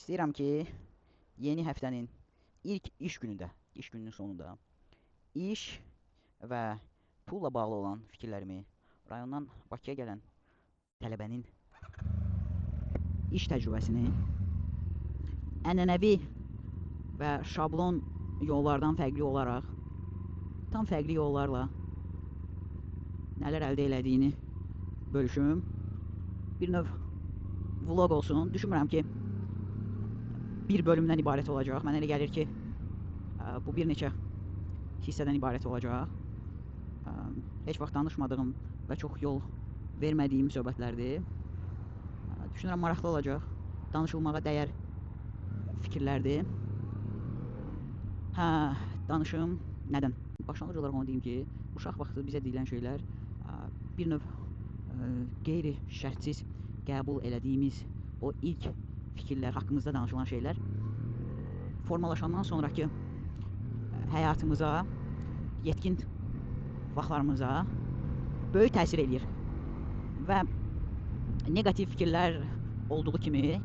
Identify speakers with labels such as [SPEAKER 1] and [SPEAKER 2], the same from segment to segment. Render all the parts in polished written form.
[SPEAKER 1] İstəyirəm ki, yeni həftənin ilk iş günündə, iş gününün sonunda iş və pulla bağlı olan fikirlərimi rayondan Bakıya gələn tələbənin iş təcrübəsini ənənəvi və şablon yollardan fərqli olaraq tam fərqli yollarla nələr əldə elədiyini bölüşüm. Bir növ vlog olsun. Düşünmürəm ki, bir bölümdən ibarət olacaq. Mənə elə gəlir ki, bu bir neçə hissədən ibarət olacaq. Heç vaxt danışmadığım və çox yol vermədiyim söhbətlərdir. Düşünürəm maraqlı olacaq. Danışılmağa dəyər fikirlərdir. Hə, danışım. Nədən? Başlanğıc olaraq onu deyim ki, uşaq vaxtı bizə deyilən şeylər bir növ qeyri-şərtsiz qəbul elədiyimiz o ilk fikirlər, haqqımızda danışılan şeylər formalaşandan sonrakı həyatımıza, yetkin vaxtlarımıza böyük təsir eləyir. Və neqativ fikirlər olduğu kimi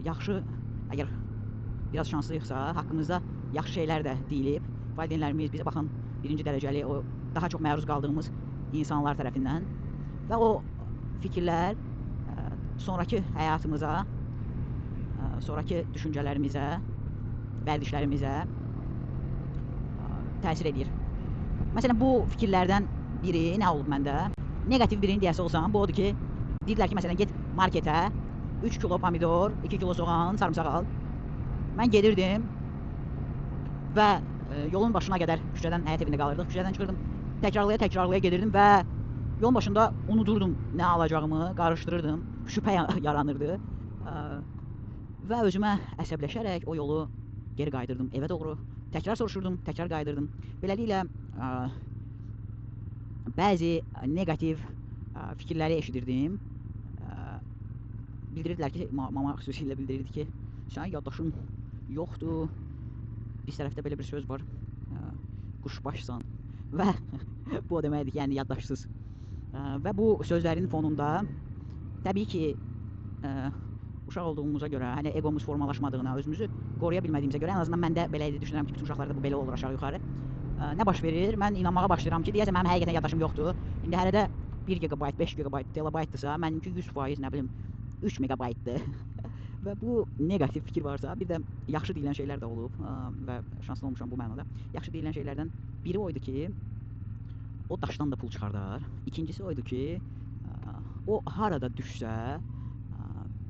[SPEAKER 1] yaxşı, əgər biraz şanslıyıqsa, haqqımızda yaxşı şeylər də deyilib. Valideynlərimiz, bizə baxan birinci dərəcəli, o daha çox məruz qaldığımız insanlar tərəfindən və o fikirlər sonrakı həyatımıza, sonrakı düşüncələrimizə, vərdişlərimizə təsir edir. Məsələn, bu fikirlərdən biri nə olub məndə? Neqativ birini deyəsi olsam, bu odur ki, deyirlər ki, məsələn, get marketə 3 kilo pomidor, 2 kilo soğan, sarımsaq al. Mən gedirdim və yolun başına qədər küçədən, həyət evində qalırdıq, küçədən çıxırdım, təkrarlaya-təkrarlaya gedirdim və yolun başında unudurdum nə alacağımı, qarışdırırdım, şübhə yaranırdı və özümə əsəbləşərək o yolu geri qayıdırdım evə doğru, təkrar soruşurdum, təkrar qayıdırdım. Beləliklə, bəzi neqativ fikirləri eşidirdim. Bildirirdilər ki, mama xüsusilə bildirirdi ki, sənin yaddaşın yoxdur, biz tərəfdə belə bir söz var, quşbaşsan və bu o deməkdir ki, yəni yaddaşsız. Və bu sözlərin fonunda təbii ki, uşaq olduğumuza görə, hələ egomuz formalaşmadığına, özümüzü qoruya bilmədiyimizə görə, ən azından məndə belə idi, düşünürəm ki, bütün uşaqlarda bu belə olur aşağı-yuxarı. Nə baş verir? Mən inanmağa başlayıram ki, deyəsən mənim həqiqətən yaddaşım yoxdur. İndi hələ də 1 GB, 5 GB, terabaytdırsa, mənimki 100%, nə bilim, 3 megabaytdır. Və bu neqativ fikir varsa, bir də yaxşı deyilən şeylər də olub və şanslı olmuşam bu mənada. Yaxşı deyilən şeylərdən biri oydu ki, o daşdan da pul çıxardar. İkincisi oydu ki, o harada düşsə,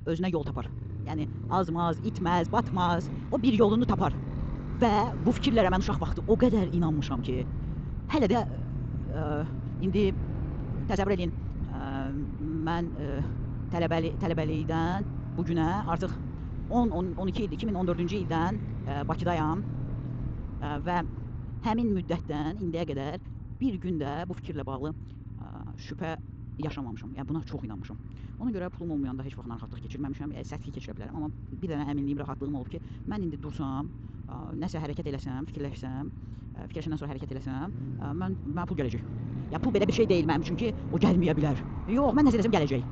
[SPEAKER 1] özünə yol tapar. Yəni, azmaz, itməz, batmaz, o bir yolunu tapar. Və bu fikirlərə mən uşaq vaxtı o qədər inanmışam ki, hələ də indi təsəvvür edin, mən tələbəlikdən bu günə artıq 10-12 ildir, 2014-cü ildən Bakıdayam və həmin müddətdən indiyə qədər bir gün də bu fikirlə bağlı şübhə yaşamamışam. Yəni buna çox inanmışam. Ona görə pulum olmayanda heç vaxt narahatlıq keçirməmişəm. Səthi keçirə bilərəm, amma bir dənə əminliyim, rahatlığım olub ki, mən indi dursam, nəsə hərəkət eləsəm, fikirləşsəm, fikirləşəndən sonra hərəkət eləsəm, mənə pul gələcək. Ya pul belə bir şey deyil mənim üçün ki, o gəlməyə bilər. Yox, mən nəsə eləsəm gələcək.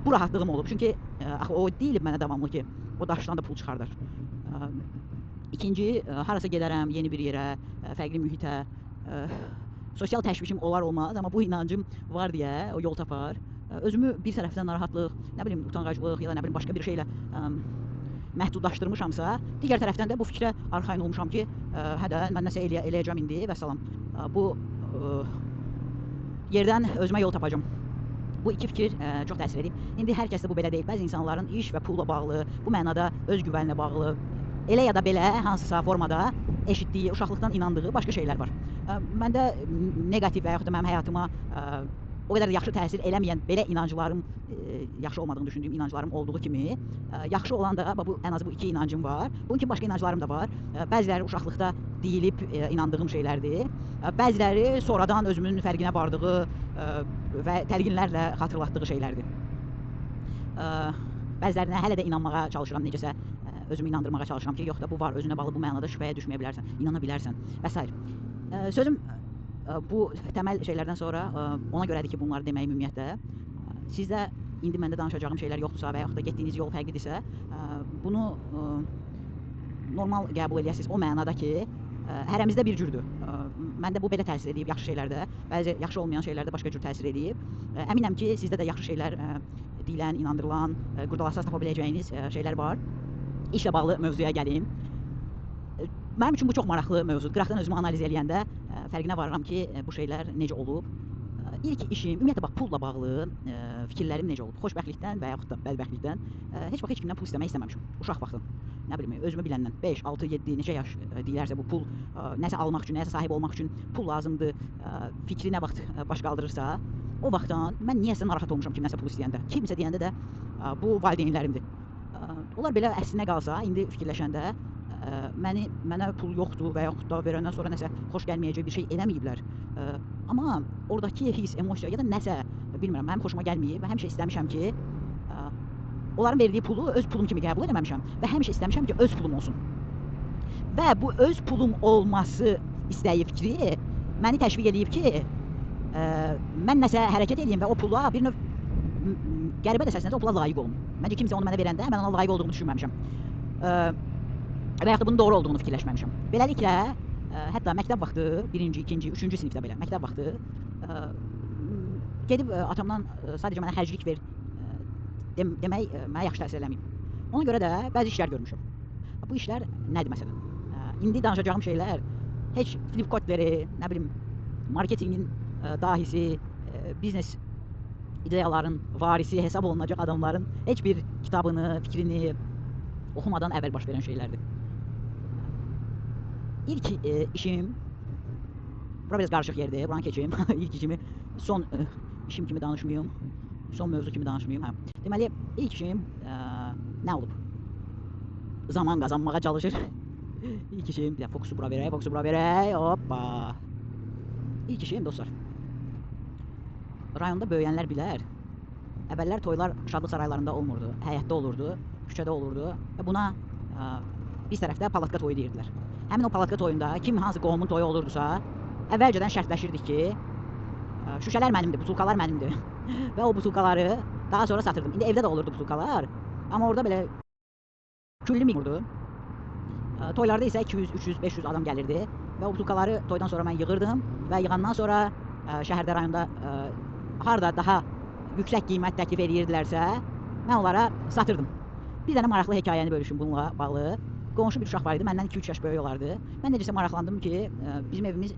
[SPEAKER 1] Bu rahatlığım olub. Çünki axı o deyilib mənə davamlı ki, o daşdan da pul çıxardar. İkinci, harasa gedərəm, yeni bir yerə, fərqli mühitə, sosial təşvişim olar olmaz, amma bu inancım var deyə o yol tapar. Özümü bir tərəfdən narahatlıq, nə bilim, utanğaclıq ya da nə bilim, başqa bir şeylə məhdudlaşdırmışamsa, digər tərəfdən də bu fikrə arxayın olmuşam ki, hə də mən nəsə eləyəcəm indi və salam. Bu yerdən özümə yol tapacam. Bu iki fikir çox təsir edib. İndi hər kəsdə bu belə deyil. Bəzi insanların iş və pulla bağlı, bu mənada özgüvənlə bağlı, elə ya da belə hansısa formada eşitdiyi, uşaqlıqdan inandığı başqa şeylər var. Məndə neqativ və yaxud da mənim həyatıma o qədər də yaxşı təsir eləməyən belə inanclarım, yaxşı olmadığını düşündüyüm inanclarım olduğu kimi, yaxşı olan da, bu, ən azı bu iki inancım var. Bunun kimi başqa inanclarım da var. Bəziləri uşaqlıqda deyilib inandığım şeylərdir. Bəziləri sonradan özümün fərqinə vardığı və təlqinlərlə xatırlatdığı şeylərdir. Bəzilərinə hələ də inanmağa çalışıram, necəsə özümü inandırmağa çalışıram ki, yox da bu var, özünə bağlı bu mənada şübhəyə düşməyə bilərsən, inana bilərsən və s. Sözüm bu təməl şeylərdən sonra ona görədir ki, bunları deməyi ümumiyyətlə sizdə indi məndə danışacağım şeylər yoxdursa və yaxud da getdiyiniz yol fərqlidirsə, bunu normal qəbul eləyəsiniz o mənada ki, hərəmizdə bir cürdür. Məndə bu belə təsir eləyib yaxşı şeylərdə, bəzi yaxşı olmayan şeylərdə başqa cür təsir eləyib. Əminəm ki, sizdə də yaxşı şeylər deyilən, inandırılan, qurdalasaz tapa biləcəyiniz şeylər var. İşlə bağlı mövzuya gəlim. Mənim üçün bu çox maraqlı mövzudur. Qıraqdan özümü analiz eləyəndə fərqinə varıram ki, bu şeylər necə olub. İlk işim, ümumiyyətlə bax pulla bağlı fikirlərim necə olub? Xoşbəxtlikdən və yaxud da bədbəxtlikdən heç vaxt heç kimdən pul istəmək istəməmişim. Uşaq vaxtım. Nə bilim, özümü biləndən 5, 6, 7 neçə yaş deyilərsə bu pul nəsə almaq üçün, nəsə sahib olmaq üçün pul lazımdır. Fikri nə vaxt baş qaldırırsa, o vaxtdan mən niyəsə narahat olmuşam kimdənsə pul istəyəndə. Kimsə deyəndə də bu valideynlərimdir. Onlar belə əslinə qalsa, indi fikirləşəndə mənə pul yoxdur və yaxud da verəndən sonra nəsə xoş gəlməyəcək bir şey eləməyiblər. Amma oradakı his, emosiya ya da nəsə, bilmirəm, mənim xoşuma gəlməyib və həmişə istəmişəm ki, onların verdiyi pulu öz pulum kimi qəbul eləməmişəm və həmişə istəmişəm ki, öz pulum olsun. Və bu öz pulum olması istəyi, fikri məni təşviq eləyib ki, mən nəsə hərəkət eləyim və o pula bir növ qəribə də səslənsə o pula layiq olum. Məncə kimsə onu mənə verəndə mən ona layiq olduğumu düşünməmişəm. Və yaxud da bunun doğru olduğunu fikirləşməmişəm. Beləliklə, hətta məktəb vaxtı, birinci, ikinci, üçüncü sinifdə belə, məktəb vaxtı gedib atamdan sadəcə mənə xərclik ver demək mənə yaxşı təsir eləməyib. Ona görə də bəzi işlər görmüşəm. Bu işlər nədir məsələn? İndi danışacağım şeylər heç Philip Kotler'i, nə bilim, marketingin dahisi, biznes ideyaların varisi hesab olunacaq adamların heç bir kitabını, fikrini oxumadan əvvəl baş verən şeylərdir. İlk işim, bura biraz qarışıq yerdir, buranı keçim. İlk işimi son işim kimi danışmayım, son mövzu kimi danışmayım. Hə. Deməli, ilk işim nə olub? Zaman qazanmağa çalışır. İlk işim, bir də fokusu bura verək, fokusu bura verək, hoppa. İlk işim dostlar, rayonda böyüyənlər bilər, əvvəllər toylar şadlıq saraylarında olmurdu, həyətdə olurdu, küçədə olurdu və buna biz tərəfdə palatka toyu deyirdilər. Həmin o palatka toyunda kim hansı qohumun toyu olurdusa, əvvəlcədən şərtləşirdik ki, şüşələr mənimdir, butulkalar mənimdir və o butulkaları daha sonra satırdım. İndi evdə də olurdu butulkalar, amma orada belə küllü miqdardı. Toylarda isə 200, 300, 500 adam gəlirdi və o butulkaları toydan sonra mən yığırdım və yığandan sonra şəhərdə, rayonda harda daha yüksək qiymət təklif edirdilərsə, mən onlara satırdım. Bir dənə maraqlı hekayəni bölüşüm bununla bağlı. Qonşu bir uşaq var idi, məndən 2-3 yaş böyük olardı. Mən necəsə maraqlandım ki, bizim evimiz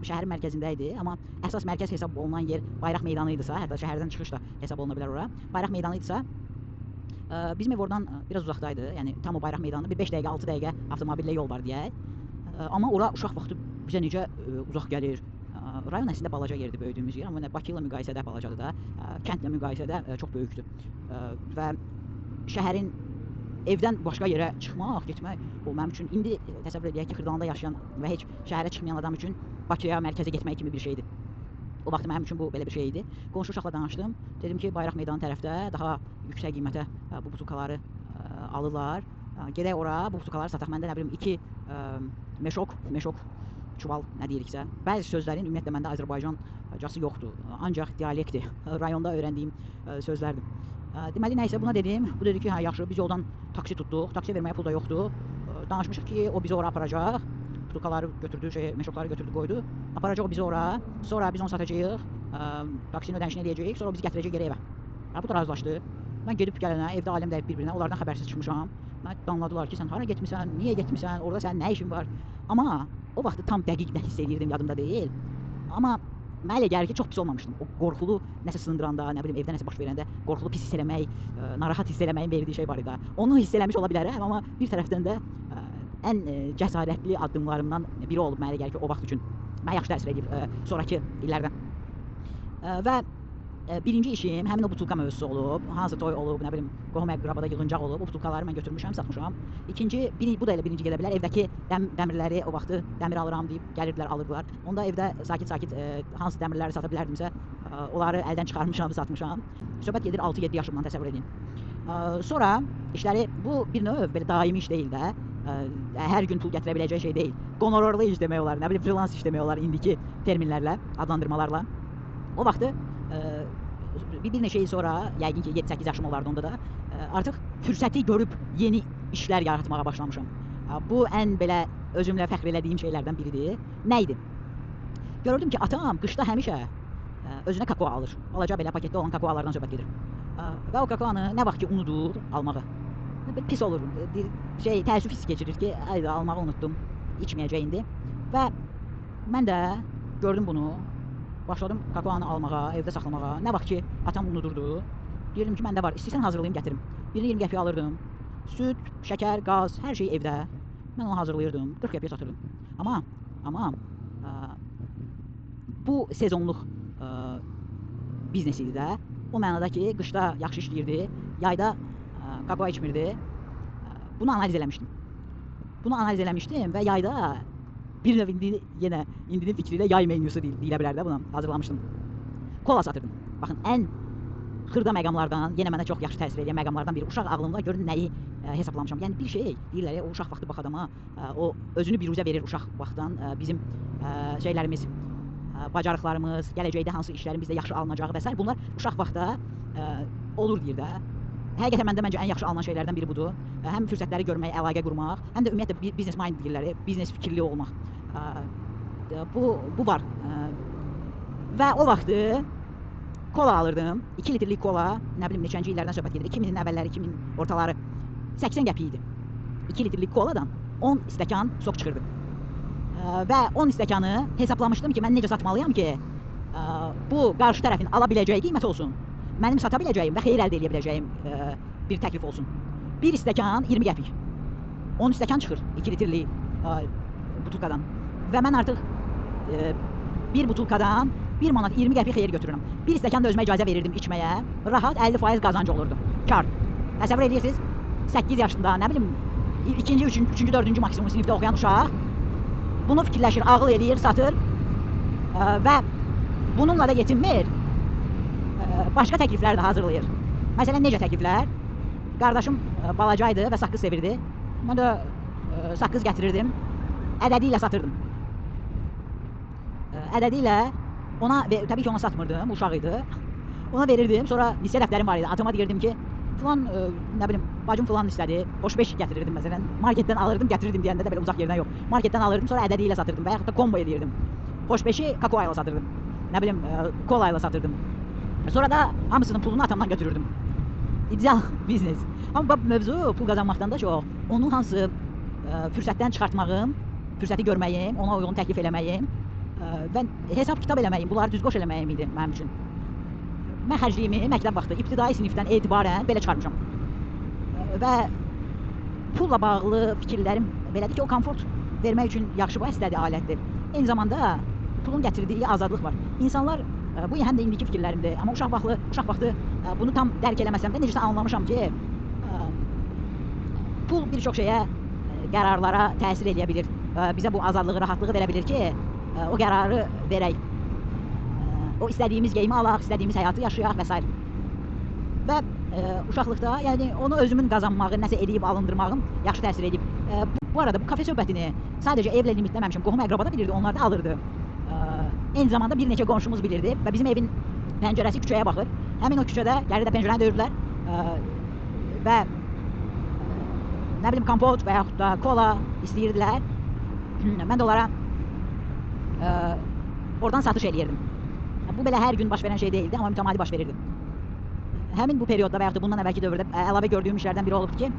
[SPEAKER 1] şəhərin mərkəzində idi, amma əsas mərkəz hesab olunan yer Bayraq meydanı idisə, hətta şəhərdən çıxış da hesab oluna bilər ora. Bayraq meydanı idisə, bizim ev oradan biraz uzaqdaydı, yəni tam o Bayraq meydanı bir 5 dəqiqə, 6 dəqiqə avtomobillə yol var deyək. Amma ora uşaq vaxtı bizə necə uzaq gəlir. Rayon əslində balaca yerdir, böyüdüyümüz yer, amma Bakı ilə müqayisədə balacadır da, kəndlə müqayisədə çox böyükdür. Və şəhərin evdən başqa yerə çıxmaq, getmək, o mənim üçün indi təsəvvür edək ki, Xırdalanda yaşayan və heç şəhərə çıxmayan adam üçün Bakıya, mərkəzə getmək kimi bir şeydir. O vaxt mənim üçün bu belə bir şey idi. Qonşu uşaqla danışdım. Dedim ki, Bayraq meydanı tərəfdə daha yüksək qiymətə bu butulkaları alırlar. Gedək ora, bu butulkaları sataq. Məndə nə bilim 2 meşok, çuval, nə deyiriksə. Bəzi sözlərin ümumiyyətlə məndə Azərbaycancası yoxdur. Ancaq dialekti, rayonda öyrəndiyim sözlərdir. Deməli, nəysə buna dedim. Bu dedi ki, hə, yaxşı, biz yoldan taksi tutduq. Taksi verməyə pul da yoxdur. Danışmışıq ki, o bizi ora aparacaq. Butulkaları götürdü, meşokları götürdü, qoydu. Aparacaq o bizi ora. Sonra biz onu satacağıq. Taksinin ödənişini eləyəcəyik. Sonra o bizi gətirəcək geri evə. Bu da razılaşdı. Mən gedib gələnə, evdə ailəm dəyib bir-birinə, onlardan xəbərsiz çıxmışam. Mən danladılar ki, sən hara getmisən, niyə getmisən, orada sənin nə işin var? Amma o vaxtı tam dəqiq nə hiss eləyirdim, yadımda deyil. Amma mənə elə gəlir ki, çox pis olmamışdım. O qorxulu nəsə sındıranda, nə bilim, evdə nəsə baş verəndə qorxulu pis hiss eləmək, narahat hiss eləməyin verdiyi şey var idi. Onu hiss eləmiş ola bilərəm, amma bir tərəfdən də ən cəsarətli addımlarımdan biri olub mənə elə gəlir ki, o vaxt üçün. Mənə yaxşı təsir edib sonrakı illərdən. Və birinci işim həmin o butulka mövzusu olub, hansı toy olub, nə bilim, qohum əqrabada yığıncaq olub, o butulkaları mən götürmüşəm, satmışam. İkinci, bu da elə birinci gedə bilər, evdəki dəmirləri o vaxtı dəmir alıram deyib gəlirdilər, alırdılar. Onda evdə sakit-sakit hansı dəmirləri sata bilərdimsə, onları əldən çıxarmışam, satmışam. Söhbət gedir 6-7 yaşımdan, təsəvvür edin. Sonra işləri, bu bir növ belə daimi iş deyil də, hər gün pul gətirə biləcək şey deyil. Qonorarlı iş demək olar, nə bilim, freelance iş demək olar indiki terminlərlə, adlandırmalarla. O vaxtı Bir neçə il sonra, yəqin ki 7-8 yaşım olardı onda da, artıq fürsəti görüb yeni işlər yaratmağa başlamışam. Bu ən belə özümlə fəxr elədiyim şeylərdən biridir. Nə idi? Görürdüm ki, atam qışda həmişə özünə kakao alır. Balaca belə paketdə olan kakaolardan söhbət gedir. Və o kakaonu nə vaxt ki unudur almağı, pis olur. Bir şey, təəssüf hissi keçirir ki, ay da almağı unutdum, içməyəcək indi. Və mən də gördüm bunu. Başladım kakaonu almağa, evdə saxlamağa. Nə vaxt ki atam unudurdu, deyirdim ki, məndə var, istəyirsən hazırlayım, gətirim. Birini 20 qəpiyə alırdım. Süd, şəkər, qaz, hər şey evdə. Mən onu hazırlayırdım, 40 qəpiyə satırdım. Amma bu sezonluq biznes idi də. O mənada ki, qışda yaxşı işləyirdi, yayda kakao içmirdi. Bunu analiz eləmişdim. Bunu analiz eləmişdim və yayda bir növ indi yenə indinin fikri ilə yay menyusu deyilə bilər də buna hazırlamışdım. Kola satırdım. Baxın, ən xırda məqamlardan, yenə mənə çox yaxşı təsir edən məqamlardan biri. Uşaq ağlımda görün nəyi hesablamışam. Yəni bir şey deyirlər, o uşaq vaxtı bax adama, o özünü biruzə verir uşaq vaxtdan, bizim şeylərimiz, bacarıqlarımız, gələcəkdə hansı işlərin bizdə yaxşı alınacağı və s. Bunlar uşaq vaxtda olur deyir də. Həqiqətən məndə məncə ən yaxşı alınan şeylərdən biri budur. Həm fürsətləri görmək, əlaqə qurmaq, həm də ümumiyyətlə business mind deyirlər, biznes fikirli olmaq. Bu var. Və o vaxtı kola alırdım. 2 litrlik kola, nə bilim neçənci illərdən söhbət gedir. 2000-in əvvəlləri, 2000 ortaları 80 qəpik idi. 2 litrlik koladan 10 stəkan sok çıxırdı. Və 10 stəkanı hesablamışdım ki, mən necə satmalıyam ki, bu qarşı tərəfin ala biləcəyi qiymət olsun. Mənim sata biləcəyim və xeyir əldə edə biləcəyim bir təklif olsun. Bir stəkan 20 qəpik. 10 stəkan çıxır 2 litrlik butulkadan. Və mən artıq bir butulkadan 1 manat 20 qəpik xeyir götürürəm. Bir stəkan da özümə icazə verirdim içməyə. Rahat 50% qazanc olurdu. Kar. Təsəvvür edirsiniz, 8 yaşında, nə bilim, 2-ci, 3-cü, 4-cü maksimum sinifdə oxuyan uşaq bunu fikirləşir, ağıl eləyir, satır və bununla da yetinmir. Başqa təkliflər də hazırlayır. Məsələn, necə təkliflər? Qardaşım balacaydı və saqqız sevirdi. Mən də saqqız gətirirdim, ədədi ilə satırdım. Ədədi ilə ona, təbii ki ona satmırdım, uşaq idi. Ona verirdim, sonra nisyə dəftərim var idi. Atama deyirdim ki, filan, nə bilim, bacım filan istədi, hoşbeş gətirirdim məsələn. Marketdən alırdım, gətirirdim deyəndə də belə uzaq yerdən yox. Marketdən alırdım, sonra ədədi ilə satırdım və yaxud da kombo edirdim. Hoşbeşi kakao ilə satırdım, nə bilim, kola ilə satırdım. Sonra da hamısının pulunu atamdan götürürdüm. İdeal biznes. Amma bu mövzu pul qazanmaqdan da çox, onu hansı fürsətdən çıxartmağım, fürsəti görməyim, ona uyğun təklif eləməyim və hesab kitab eləməyim, bunları düz qoş eləməyim idi mənim üçün. Mən xərcliyimi məktəb vaxtı, ibtidai sinifdən etibarən belə çıxarmışam. Və pulla bağlı fikirlərim belədir ki, o komfort vermək üçün yaxşı vasitədir, alətdir. Eyni zamanda pulun gətirdiyi azadlıq var. İnsanlar, bu həm də indiki fikirlərimdir, amma uşaq vaxtı bunu tam dərk eləməsəm də necəsə anlamışam ki, pul bir çox şeyə, qərarlara təsir eləyə bilir. Bizə bu azadlığı, rahatlığı verə bilir ki, o qərarı verək. O istədiyimiz geyimi alaq, istədiyimiz həyatı yaşayaq və s. Və uşaqlıqda, yəni onu özümün qazanmağı, nəsə eləyib alındırmağım yaxşı təsir edib. Bu arada bu kafe söhbətini sadəcə evlə limitləməmişim. Qohum əqraba da bilirdi, onlar da alırdı. Eyni zamanda bir neçə qonşumuz bilirdi və bizim evin pəncərəsi küçəyə baxır. Həmin o küçədə gəlir də pəncərəni döyürdülər və nə bilim kompot və yaxud da kola istəyirdilər. Mən də onlara oradan satış eləyirdim. Bu belə hər gün baş verən şey deyildi, amma mütəmadi baş verirdi. Həmin bu periodda və yaxud da bundan əvvəlki dövrdə əlavə gördüyüm işlərdən biri olubdu ki,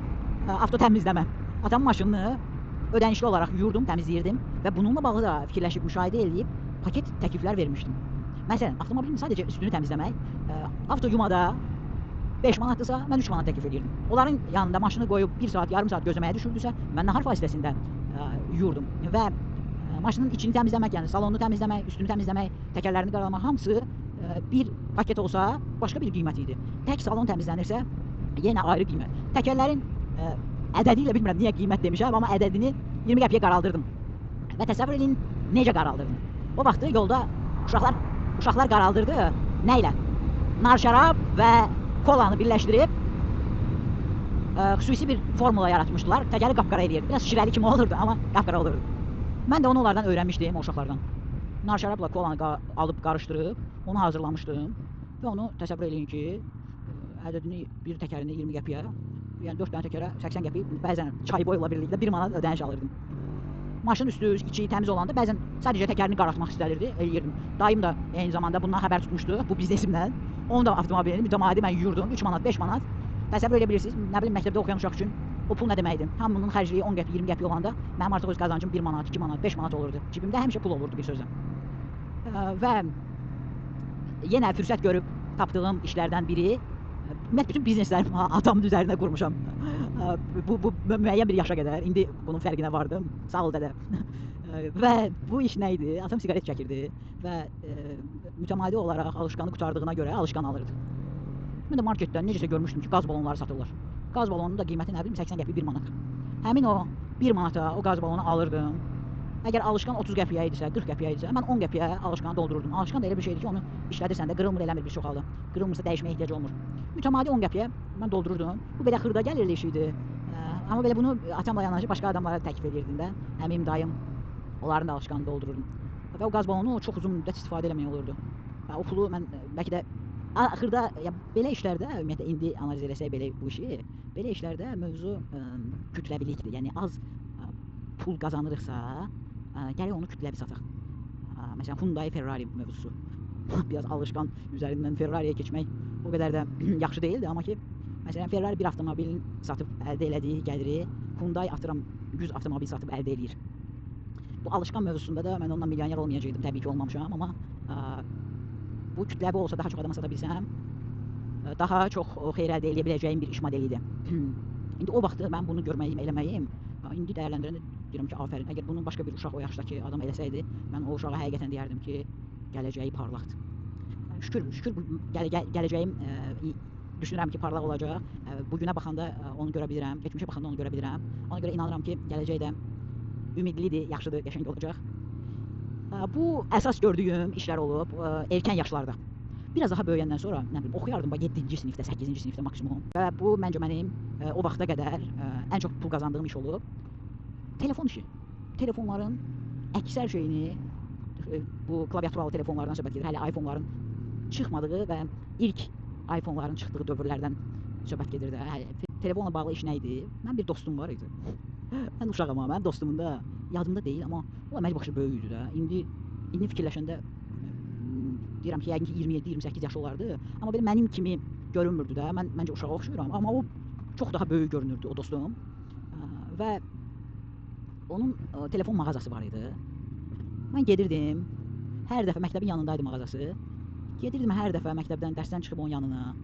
[SPEAKER 1] avto təmizləmə. Atamın maşınını ödənişli olaraq yuyurdum, təmizləyirdim və bununla bağlı da fikirləşib, müşahidə eləyib paket təkliflər vermişdim. Məsələn, avtomobilin sadəcə üstünü təmizləmək, avto yumada 5 manatdırsa, mən 3 manat təklif edirdim. Onların yanında maşını qoyub 1 saat, yarım saat gözləməyə düşürdüsə, mən nahar fasiləsində yuyurdum və maşının içini təmizləmək, yəni salonunu təmizləmək, üstünü təmizləmək, təkərlərini qaralamaq, hamısı bir paket olsa başqa bir qiymət idi. Tək salon təmizlənirsə, yenə ayrı qiymət. Təkərlərin ədədi ilə bilmirəm niyə qiymət demişəm, amma ədədini 20 qəpiyə qaraldırdım. Və təsəvvür edin, necə qaraldırdım. O vaxtı yolda uşaqlar qaraldırdı. Nə ilə? Nar şərab və kolanı birləşdirib xüsusi bir formula yaratmışdılar. Təkəri qapqara eləyirdi. Biraz şirəli kimi olurdu, amma qapqara olurdu. Mən də onu onlardan öyrənmişdim, o uşaqlardan. Nar şərabla kolanı alıb qarışdırıb, onu hazırlamışdım. Və onu təsəvvür eləyin ki, ədədini bir təkərini 20 qəpiyə, yəni 4 dənə təkərə 80 qəpik, bəzən çay boyla birlikdə 1 manat ödəniş alırdım. Maşın üstü, içi təmiz olanda bəzən sadəcə təkərini qaraltmaq istənirdi, eləyirdim. Dayım da eyni zamanda bundan xəbər tutmuşdu, bu biznesimdən. Onun da avtomobilini mütəmadi mən yuyurdum, 3 manat, 5 manat. Təsəvvür edə bilirsiniz, nə bilim məktəbdə oxuyan uşaq üçün o pul nə deməkdir? Hamının xərcliyi 10 qəpik, 20 qəpik olanda mənim artıq öz qazancım 1 manat, 2 manat, 5 manat olurdu. Cibimdə həmişə pul olurdu bir sözlə. Və yenə fürsət görüb tapdığım işlərdən biri, ümumiyyətlə bütün bizneslərimi atamın üzərinə qurmuşam. Bu müəyyən bir yaşa qədər, indi bunun fərqinə vardım. Sağ ol dədə. Və bu iş nə idi? Atam siqaret çəkirdi və mütəmadi olaraq alışqanı qurtardığına görə alışqan alırdı. Mən də marketdən necəsə görmüşdüm ki, qaz balonları satırlar. Qaz balonunun da qiyməti nə bilim 80 qəpik 1 manat. Həmin o 1 manata o qaz balonu alırdım. Əgər alışqan 30 qəpiyə idisə, 40 qəpiyə idisə, mən 10 qəpiyə alışqanı doldururdum. Alışqan da elə bir şeydir ki, onu işlədirsən də qırılmır, eləmir bir çox halda. Qırılmırsa dəyişməyə ehtiyac olmur. Mütəmadi 10 qəpiyə mən doldururdum. Bu belə xırda gəlirli iş idi. Amma belə bunu atamla yanaşı başqa adamlara təklif edirdim də. Əmim, dayım, onların da alışqanı doldururdum. Və o qaz balonu çox uzun müddət istifadə eləmək olurdu. O pulu mən bəlkə də xırda, ya belə işlərdə, ümumiyyətlə indi analiz eləsək belə bu işi, belə işlərdə mövzu kütləvilikdir. Yəni az pul qazanırıqsa, gərək onu kütləvi sataq. Məsələn, Hyundai Ferrari mövzusu. Biraz alışqan üzərindən Ferrari'yə keçmək o qədər də yaxşı deyildi, amma ki, məsələn, Ferrari bir avtomobilin satıb əldə elədiyi gəliri Hyundai atıram 100 avtomobil satıb əldə eləyir. Bu alışqan mövzusunda da mən ondan milyoner olmayacaqdım, təbii ki, olmamışam, amma bu kütləvi olsa daha çox adama sata bilsəm, daha çox xeyir əldə eləyə biləcəyim bir iş modeli idi. İndi o vaxtı mən bunu görməyim, eləməyim, indi dəyərləndirəndə deyirəm ki, afərin. Əgər bunu başqa bir uşaq o yaşdakı adam eləsəydi, mən o uşağa həqiqətən deyərdim ki, gələcəyi parlaqdır. Şükür, şükür gələcəyim düşünürəm ki, parlaq olacaq. Bugünə baxanda onu görə bilirəm, keçmişə baxanda onu görə bilirəm. Ona görə inanıram ki, gələcək də ümidlidir, yaxşıdır, qəşəng olacaq. Bu əsas gördüyüm işlər olub erkən yaşlarda. Biraz daha böyüyəndən sonra, nə bilim, oxuyardım bax 7-ci sinifdə, 8-ci sinifdə maksimum. Və bu məncə mənim o vaxta qədər ən çox pul qazandığım iş olub. Telefon işi. Telefonların əksər şeyini, bu klaviaturalı telefonlardan söhbət gedir. Hələ iPhone-ların çıxmadığı və ilk iPhone-ların çıxdığı dövrlərdən söhbət gedir də. Hələ telefonla bağlı iş nə idi? Mənim bir dostum var idi. Mən uşağam amma, mənim dostumun da yadımda deyil, amma o əməl başı böyük idi də. İndi fikirləşəndə deyirəm ki, yəqin ki 27-28 yaşı olardı. Amma belə mənim kimi görünmürdü də. Mən məncə uşağa oxşuyuram, amma o çox daha böyük görünürdü o dostum. Və onun telefon mağazası var idi. Mən gedirdim. Hər dəfə məktəbin yanındaydı mağazası. Gedirdim hər dəfə məktəbdən, dərsdən çıxıb onun yanına.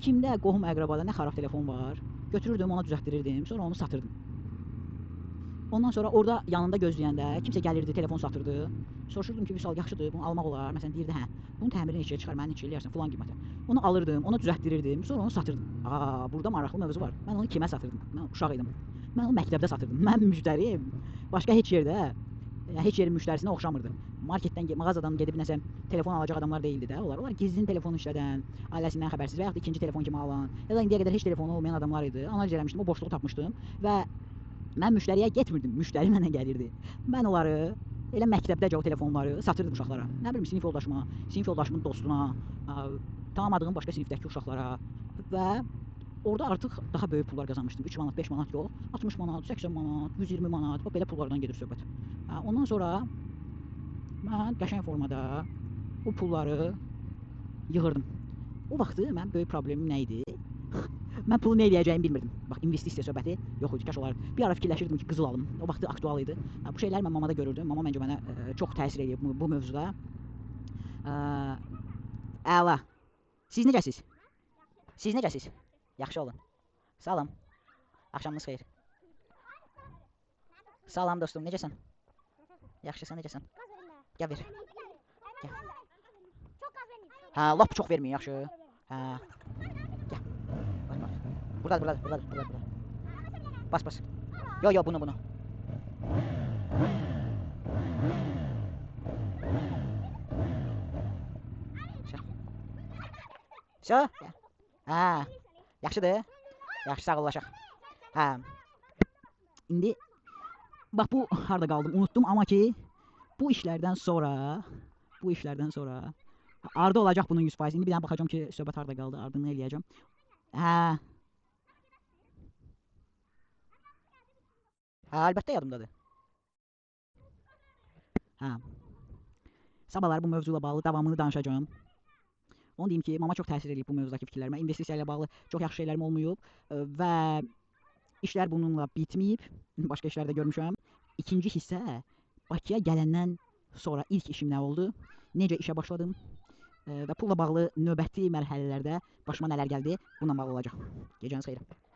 [SPEAKER 1] Kimdə qohum əqrabada nə xarab telefon var, götürürdüm, ona düzəltdirirdim, sonra onu satırdım. Ondan sonra orada yanında gözləyəndə kimsə gəlirdi, telefon satırdı. Soruşurdum ki, Vüsal yaxşıdır, bunu almaq olar. Məsələn, deyirdi, hə, bunun təmirini neçəyə çıxar, məni neçə eləyərsən, filan qiymətə. Onu alırdım, ona düzəltdirirdim, sonra onu satırdım. Aa, burada maraqlı mövzu var. Mən onu kimə satırdım? Mən uşaq idim. Mən onu məktəbdə satırdım. Mən müştəriyim. Başqa heç yerdə, yəni heç yerin müştərisinə oxşamırdı. Marketdən, mağazadan gedib nəsə telefon alacaq adamlar deyildi də onlar. Onlar gizlin telefon işlədən, ailəsindən xəbərsiz və yaxud da ikinci telefon kimi alan, ya da indiyə qədər heç telefonu olmayan adamlar idi. Analiz eləmişdim, o boşluğu tapmışdım və mən müştəriyə getmirdim, müştəri mənə gəlirdi. Mən onları elə məktəbdəcə o telefonları satırdım uşaqlara. Nə bilim, sinif yoldaşıma, sinif yoldaşımın dostuna, tanımadığım başqa sinifdəki uşaqlara və orada artıq daha böyük pullar qazanmışdım. 3 manat, 5 manat yox, 60 manat, 80 manat, 120 manat, bax belə pullardan gedir söhbət. Ondan sonra mən qəşəng formada o pulları yığırdım. O vaxtı mənim böyük problemim nə idi? Mən pulu nə eləyəcəyimi bilmirdim. Bax, investisiya söhbəti yox idi, kaş olardı. Bir ara fikirləşirdim ki, qızıl alım. O vaxtı aktual idi. Bu şeyləri mən mamada görürdüm. Mama məncə mənə çox təsir eləyib bu mövzuda. Əla. Siz necəsiz? Siz necəsiz? Yaxşı olun. Salam. Axşamınız xeyir. Salam dostum, necəsən? Yaxşısan, necəsən? Gəl ver. Gəl. Hə, lap çox verməyin, yaxşı. Hə. Gəl. Bax, bax. Buradadır, buradadır, buradadır, buradadır. Bas, bas. Yo, yo, bunu, bunu. Vso? Hə. Yaxşıdır? Yaxşı, sağollaşaq. Hə. İndi bax bu harda qaldım, unutdum, amma ki bu işlərdən sonra, Ardı olacaq bunun 100%. İndi bir dənə baxacağam ki, söhbət harda qaldı, ardını eləyəcəm. Hə. Hə, əlbəttə yadımdadır. Hə. Sabahlar bu mövzu ilə bağlı davamını danışacağam. Onu deyim ki, mama çox təsir eləyib bu mövzudakı fikirlərimə. İnvestisiya ilə bağlı çox yaxşı şeylərim olmayıb və işlər bununla bitməyib. Başqa işlər də görmüşəm. İkinci hissə Bakıya gələndən sonra ilk işim nə oldu? Necə işə başladım? Və pulla bağlı növbəti mərhələlərdə başıma nələr gəldi? Bununla bağlı olacaq. Gecəniz xeyir.